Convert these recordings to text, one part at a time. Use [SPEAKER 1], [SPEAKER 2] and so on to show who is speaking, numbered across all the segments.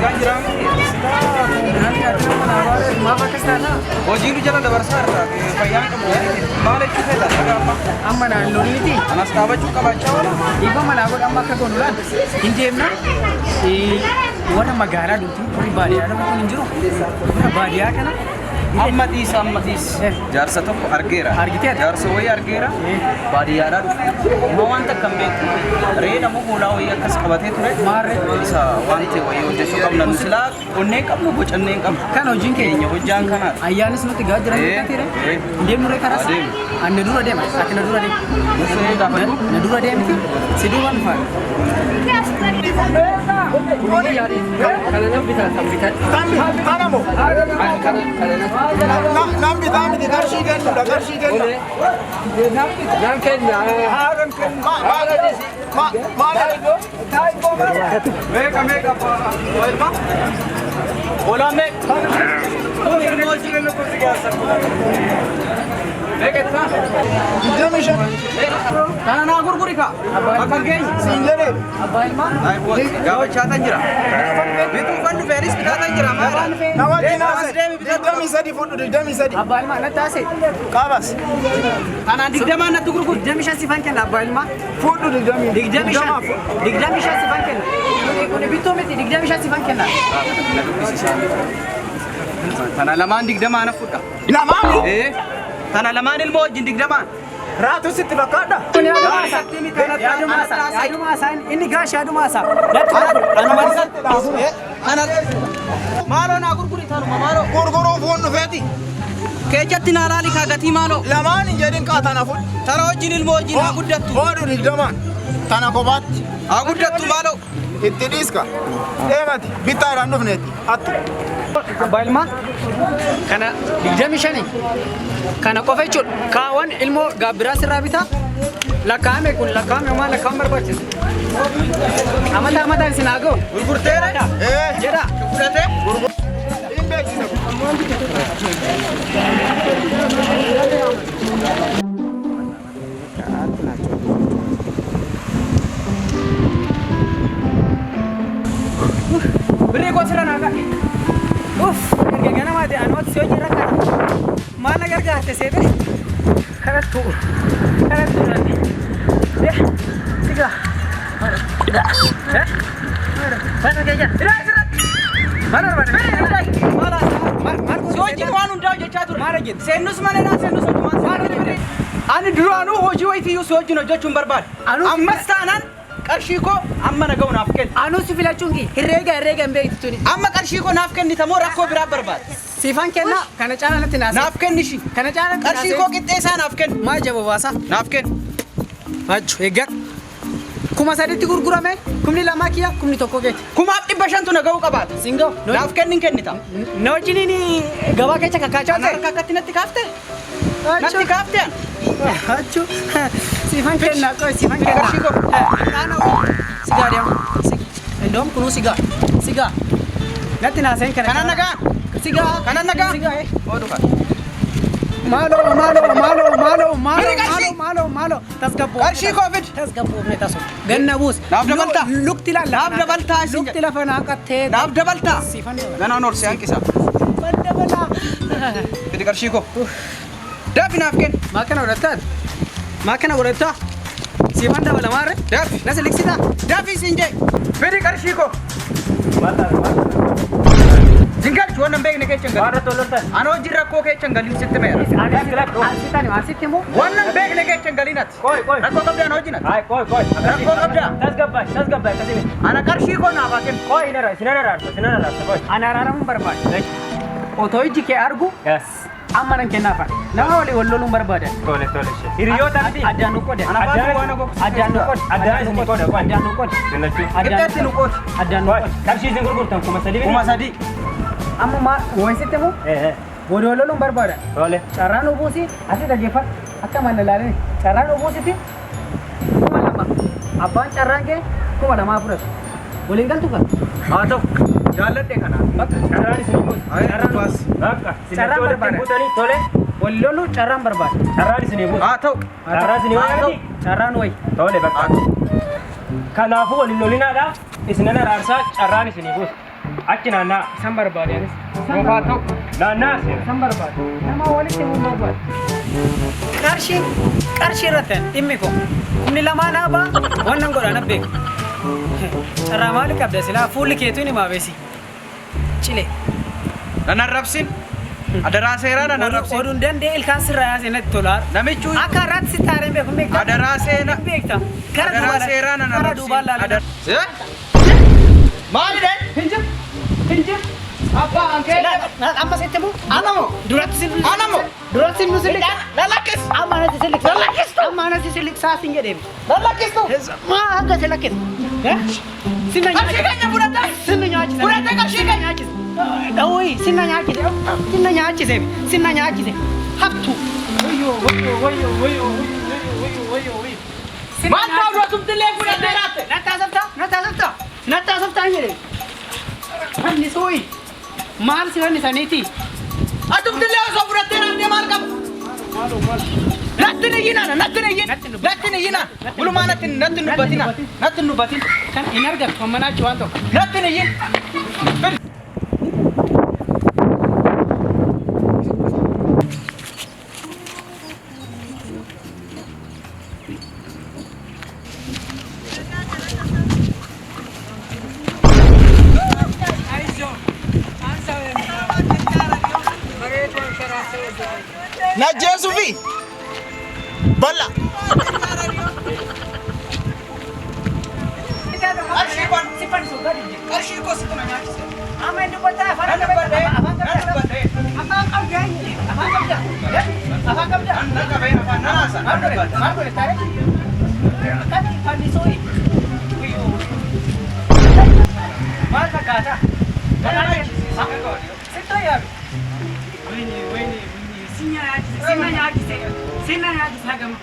[SPEAKER 1] Eegaan jira miti.
[SPEAKER 2] Maaf akkas taata?
[SPEAKER 1] Hojii nu jala dabarsaa irra fayyaan qabu. Maal jechuu feeta? Dhagaa amma.
[SPEAKER 2] Amma naannoon miti.
[SPEAKER 1] Anas dhaabachuu qabaachaa oola.
[SPEAKER 2] Dhiibbaa manaa godha amma akka goonu laal. Hin deemna. Warra magaalaa dhumti warri baadiyyaa dhufu kun hin jiru. Warra baadiyyaa kana
[SPEAKER 1] Amma dhiisa amma dhiisa. Jaarsa tokko argeera.
[SPEAKER 2] Argiteerta?
[SPEAKER 1] Jaarsa wayii argeera. Baadiyyaadhaa dhufe. Amma waan takka hin beeku. Re'ee namoo hoolaa wayii akkas qabatee ture.
[SPEAKER 2] Maarree?
[SPEAKER 1] Isa waan ta'e wayii hojjechuu qabna. Nu silaa qonnee hin qabnu bocannee hin qabnu.
[SPEAKER 2] Kan hojiin keenya.
[SPEAKER 1] Keenya hojjaan kanaadha.
[SPEAKER 2] Ayyaanis nutti gaa jiran nutti
[SPEAKER 1] Eh.
[SPEAKER 2] Deemnu ree karas.
[SPEAKER 1] Adeemu.
[SPEAKER 2] Ani na dura deema. Ati na dura deema.
[SPEAKER 1] Musee gaafadhu.
[SPEAKER 2] Na dura deemti. Si duuba dhufa.
[SPEAKER 3] Kanamo. Nam bitaa miti qarshii kennuudha qarshii kenna.
[SPEAKER 4] Nan kenna.
[SPEAKER 3] Maal
[SPEAKER 1] Meeqa meeqa ilma? Hoolaa meeqa? Kun ilmoo hojii. Meeqa ittaa?
[SPEAKER 3] 25.
[SPEAKER 1] Kana naa gurguri kaa. Bakka keenya.
[SPEAKER 3] Siin jedhee.
[SPEAKER 2] Abbaa ilmaa.
[SPEAKER 1] Gaafachaa tan jira. Bituu kan dhufe anis bitaa tan jira maala?
[SPEAKER 3] Na wajjin
[SPEAKER 1] As
[SPEAKER 3] haasa'e.
[SPEAKER 1] deemi bitadhu.
[SPEAKER 3] 23 fudhu 23.
[SPEAKER 2] Abbaa ilmaa natti haasa'e.
[SPEAKER 3] Qabas.
[SPEAKER 1] Kanaan 20n natti gurguri.
[SPEAKER 2] 25 sifan kenna abbaa ilmaa.
[SPEAKER 3] Fudhu 20.
[SPEAKER 2] 25. 25 sifan kenna. Kuni bittuu miti 25 sifan kenna.
[SPEAKER 1] Na dubbisiisaa. Tana lamaan 20 na fudha.
[SPEAKER 3] Lamaani.
[SPEAKER 1] Ee. Tana lamaan ilmoo wajjin 20n.
[SPEAKER 3] Raatu sitti fakkaadha.
[SPEAKER 2] Kun yaaduma haasaa. Yaaduma haasaa. Yaaduma haasaa. Inni gaashi yaaduma haasaa. Natti
[SPEAKER 1] Ana maaloo naa gurguri tanuma maaloo.
[SPEAKER 3] Gurguruu fuun dhufeeti.
[SPEAKER 1] Keechatti naa laali kaa gatii maaloo.
[SPEAKER 3] Lamaan hin jedhin kaa tana fudhu.
[SPEAKER 1] Tana wajjin ilmoo wajjin haa guddattu.
[SPEAKER 3] Fudhu 20n. Tana kophaatti.
[SPEAKER 1] Haa guddattu maaloo.
[SPEAKER 3] Itti dhiiska. Deemati. Bittaadhaan dhufneeti. Attu.
[SPEAKER 2] Abbaa ilmaa kana 25 kana qofa jechuudha. Kaawwan ilmoo gaabbiraa sirraa bitaa lakkaa'ame kun lakkaa'ame homaa lakkaa'uun barbaachisa. Amata amataan isin haa ga'u.
[SPEAKER 1] Gurgurteera.
[SPEAKER 3] Ee.
[SPEAKER 2] Jedha.
[SPEAKER 1] Fudhatee.
[SPEAKER 3] Hin beeksisa.
[SPEAKER 1] Birrii koo sirra naa kaa'e.
[SPEAKER 2] Uff erga ganamaati anumatti si hojii rakkata. Maal na gargaarte seete? Kanattu kanattu nanni. Sigaa. Mana keenya. Mana barbaade. Maal maal
[SPEAKER 1] Si wajjin waan hundaa hojjechaa ture.
[SPEAKER 2] Maal hojjette?
[SPEAKER 1] Seennus mana naa seennus hojumaan. Maal hojjette? Ani duraanuu hojii wayitiyyuu si wajjin hojjechuu hin barbaadu.
[SPEAKER 2] Anuu-
[SPEAKER 1] Ammas taanaan qarshii koo amma na ga'u naaf kenni.
[SPEAKER 2] Anuu si filachuun kee herreega herreega hin beektu tuni.
[SPEAKER 1] Amma qarshii koo naaf kennita moo rakkoo biraa barbaada?
[SPEAKER 2] Siifan kenna kana caala natti naasee.
[SPEAKER 1] Naaf kenni ishii.
[SPEAKER 2] Kana caala natti
[SPEAKER 1] Qarshii koo qixxeessaa naaf kenni.
[SPEAKER 2] Maal jaba baasa?
[SPEAKER 1] Naaf kenni.
[SPEAKER 2] Achu eeggadhu. 3000tti gurgurame 2000 kiyya 1000 keeti.
[SPEAKER 1] 1500tu na ga'uu qabaata.
[SPEAKER 2] Siin ga'u.
[SPEAKER 1] Naaf kenni hin kennita.
[SPEAKER 2] Na wajjiniin gabaa keessa kakkaachaa
[SPEAKER 1] Ana
[SPEAKER 2] ta'e.
[SPEAKER 1] harka akkatti natti kaafte? Natti kaafte an?
[SPEAKER 2] Achu siifan kenna qoy siifan kenna.
[SPEAKER 1] Qarshii koo.
[SPEAKER 2] Dhaana sigaa deema. Indoom kunuu sigaa sigaa. Natti naaseen kana.
[SPEAKER 1] Kanan nagaa.
[SPEAKER 2] Sigaa.
[SPEAKER 1] Kanan nagaa.
[SPEAKER 2] Sigaa.
[SPEAKER 1] Oo dhufa.
[SPEAKER 2] Maaloo maaloo maaloo maaloo maaloo
[SPEAKER 1] Fidi qarshii.
[SPEAKER 2] maaloo maaloo maaloo tasgabboo.
[SPEAKER 1] Qarshii koo fidi.
[SPEAKER 2] Tasgabboofne tasu. Ganna buus.
[SPEAKER 1] Naaf dabaltaa.
[SPEAKER 2] Lukti lafa.
[SPEAKER 1] Naaf dabaltaa isin
[SPEAKER 2] Lukti lafa naa qattee.
[SPEAKER 1] Naaf dabaltaa.
[SPEAKER 2] Siifan dabala.
[SPEAKER 1] Ganaan ol si hanqisa.
[SPEAKER 2] Siifan dabalaa.
[SPEAKER 1] Fidi qarshii koo. Daafi naaf kenni.
[SPEAKER 2] Maa kana godhattaa? Maa kana godhattaa? Siifan dabala maarre?
[SPEAKER 1] Daafi.
[SPEAKER 2] Na siliksitaa?
[SPEAKER 1] Daafi siin jee. Fidi qarshii koo. Jingalchu waan hin beekne keessa hin galin.
[SPEAKER 4] Warra tololtan.
[SPEAKER 1] Ana wajjin rakkoo keessa hin galin sitti meera.
[SPEAKER 2] Asitti asitti immoo
[SPEAKER 1] Waan hin beekne keessa hin galin ati.
[SPEAKER 4] Koi koi.
[SPEAKER 1] Rakkoo qabdaa ana wajjin ati.
[SPEAKER 4] Hai koi koi.
[SPEAKER 1] Rakkoo qabdaa.
[SPEAKER 4] Tasgabbaay tasgabbaay akkasii miti.
[SPEAKER 1] Ana qarshii koo naaf haa kennu.
[SPEAKER 4] Koi hin araarsa sin araarsa sin araarsa koi.
[SPEAKER 2] ana araaramuun barbaada. Otoo iji kee argu
[SPEAKER 4] Yes.
[SPEAKER 2] amma nan kennaafa. Nama walii wal loluun barbaadan.
[SPEAKER 4] Tole tole ishee. Hiriyoota miti.
[SPEAKER 2] Addaan nu qoode.
[SPEAKER 1] Ana faatu waan gogsise.
[SPEAKER 2] Addaan nu qoode.
[SPEAKER 4] Addaan isin qooda koi.
[SPEAKER 2] Addaan nu qoode.
[SPEAKER 4] Gammachuu.
[SPEAKER 1] Qixxeetti nu qooti.
[SPEAKER 2] Addaan nu
[SPEAKER 4] Koi.
[SPEAKER 2] qoode.
[SPEAKER 4] Qarshii isin gurgurtan 3000 miti.
[SPEAKER 1] 3000.
[SPEAKER 2] Amma maa wansitti immoo
[SPEAKER 4] Eh eh.
[SPEAKER 2] booda wal loluun barbaadan.
[SPEAKER 4] Tole.
[SPEAKER 2] Carraan obuusi asii dhaggeeffadhu. Akka mana ilaalee carraan obuusiti 2000. Abbaan carraan kee 2000 fudhatu. Waliin galtu kan?
[SPEAKER 1] Haa ta'u. Jaalladhe kana.
[SPEAKER 2] Bakka
[SPEAKER 4] Carraan isin buusu.
[SPEAKER 1] Ayi,
[SPEAKER 4] Carraan
[SPEAKER 1] baas.
[SPEAKER 4] Bakka.
[SPEAKER 2] Carraan
[SPEAKER 4] Walitti
[SPEAKER 2] barbaada.
[SPEAKER 4] buutanii tole.
[SPEAKER 2] Wal loluu carraan barbaada.
[SPEAKER 4] Carraan isin buusu.
[SPEAKER 1] Haa ta'u.
[SPEAKER 4] Carraan isin
[SPEAKER 1] Haa ta'u.
[SPEAKER 4] waayee.
[SPEAKER 2] Carraan wayi.
[SPEAKER 4] Tole bakka.
[SPEAKER 1] Haa ta'u.
[SPEAKER 4] Kanaafuu waliin lolinaadha. Isin araarsaa carraan isin buusu. Achi naannaa.
[SPEAKER 2] Isaan barbaade anis.
[SPEAKER 4] Nuuf haa ta'u. Naannaa seera.
[SPEAKER 2] Isaan barbaade. Nama walitti himuun barbaade. Qarshii qarshii irratti dhimmi koo. Humni lamaan haabaa wannan godhaan abbeeku. Carraa maali qabda silaa fuulli keetuu ni maabeesi. Cilee.
[SPEAKER 1] Nan arrabsin. Adaraa seeraa nan arrabsin.
[SPEAKER 2] Oduun danda'e ilkaan sirraa yaasee natti tolaa.
[SPEAKER 1] Namichi
[SPEAKER 2] Akka irratti si taareen beeku beekta.
[SPEAKER 1] Adaraa seenaa.
[SPEAKER 2] Beekta. Gara
[SPEAKER 1] Adaraa
[SPEAKER 2] duubaan
[SPEAKER 1] seeraa nan
[SPEAKER 2] gara
[SPEAKER 1] arrabsin.
[SPEAKER 2] duubaan laalee.
[SPEAKER 1] Maali dhen?
[SPEAKER 2] Hin jiru. Hin jiru.
[SPEAKER 1] Abbaa ankee.
[SPEAKER 2] Amma sitti muu?
[SPEAKER 1] Anamo.
[SPEAKER 2] Duratti si
[SPEAKER 1] Anamo.
[SPEAKER 2] Duratti nu siliksa.
[SPEAKER 1] Lalakkis.
[SPEAKER 2] Amma anatti siliksa.
[SPEAKER 1] Lalakkistu.
[SPEAKER 2] Amma anatti siliksaa sin jedheem.
[SPEAKER 1] Lalakkistu.
[SPEAKER 2] Maa hanga si lakkisu. Sinna
[SPEAKER 1] Qarshii keenya fudhattee.
[SPEAKER 2] Sinna nyaachise.
[SPEAKER 1] Fudhattee qarshii keenya.
[SPEAKER 2] Nyaachise. Dhawii sinna nyaachise. Sinna nyaachise. Sinna nyaachise. Hattu. Wayyoo wayyoo wayyoo wayyoo wayyoo wayyoo wayyoo.
[SPEAKER 1] Maal ta'u dootumtillee fudhattee laatte.
[SPEAKER 2] Natti haasoftaa? Natti haasoftaa? Natti haasoftaa hin jedhee. Fannisooyi. Maal si fannisaniiti?
[SPEAKER 1] Atumtillee osoo fudhattee laattee maal qaba? Natti hin iyyinaa natti hin iyyin. Natti hin iyyinaa. Gulumaa natti natti hin dubbatina. Natti hin dubbatin.
[SPEAKER 2] Kan hin argattu amma naachi waan tokko.
[SPEAKER 1] Natti hin iyyin.
[SPEAKER 3] Na jeesuufi bal'a.
[SPEAKER 1] Qarshii koo
[SPEAKER 2] Si fannisu gadi jira.
[SPEAKER 1] qarshii koo sitti na nyaachise.
[SPEAKER 2] Amma inni dubbataa afaan
[SPEAKER 1] Nan dubbadhee.
[SPEAKER 2] afaan
[SPEAKER 1] Nan
[SPEAKER 2] qabda.
[SPEAKER 1] dubbadhee.
[SPEAKER 2] Afaan qabda inni. Afaan qabda. Afaan qabda.
[SPEAKER 1] Nan qabeen afaan nan haasa. Nan
[SPEAKER 2] Maal godhe?
[SPEAKER 1] dubbadha.
[SPEAKER 2] Maal godhe taaree? Akkatti fannisooyi. Maal fakkaata? Sittoo yaabi. Wayne wayne wayne sinna nyaachise sinna nyaachise sinna nyaachise hagama.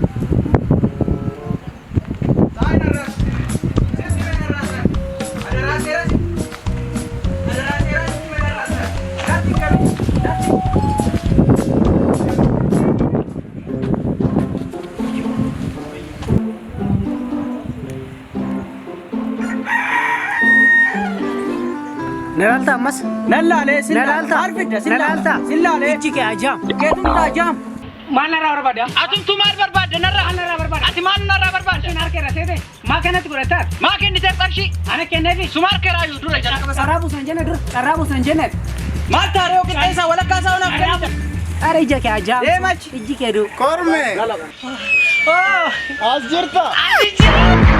[SPEAKER 2] Nalaalta ammas.
[SPEAKER 1] Nan laalee sin
[SPEAKER 2] Nalaalta.
[SPEAKER 1] Maal fidda sin
[SPEAKER 2] Nalaalta.
[SPEAKER 1] Sin laalee.
[SPEAKER 2] Ijji kee ajaam.
[SPEAKER 1] Keetumtaa jaam.
[SPEAKER 2] Maal narraa barbaada?
[SPEAKER 1] Atumtuu maal barbaadda narraa?
[SPEAKER 2] Maal narraa barbaada?
[SPEAKER 1] Ati maal narraa barbaadda?
[SPEAKER 2] Isin harka irra seete maa kanatti godhataa?
[SPEAKER 1] Maa kenniteef qarshii?
[SPEAKER 2] Ana kenneefi.
[SPEAKER 1] Suma harka irraa dura jala.
[SPEAKER 2] Carraa buusan jenne dura. Carraa buusan jenne.
[SPEAKER 1] Maal taaree yoo qixxeessaa walakkaa isaa onaaf kennite?
[SPEAKER 2] Ara ija kee ajaam.
[SPEAKER 1] Deem achi.
[SPEAKER 2] Ijji kee du.
[SPEAKER 3] Korme
[SPEAKER 2] Oh.
[SPEAKER 3] as jirta.
[SPEAKER 2] Ati jira.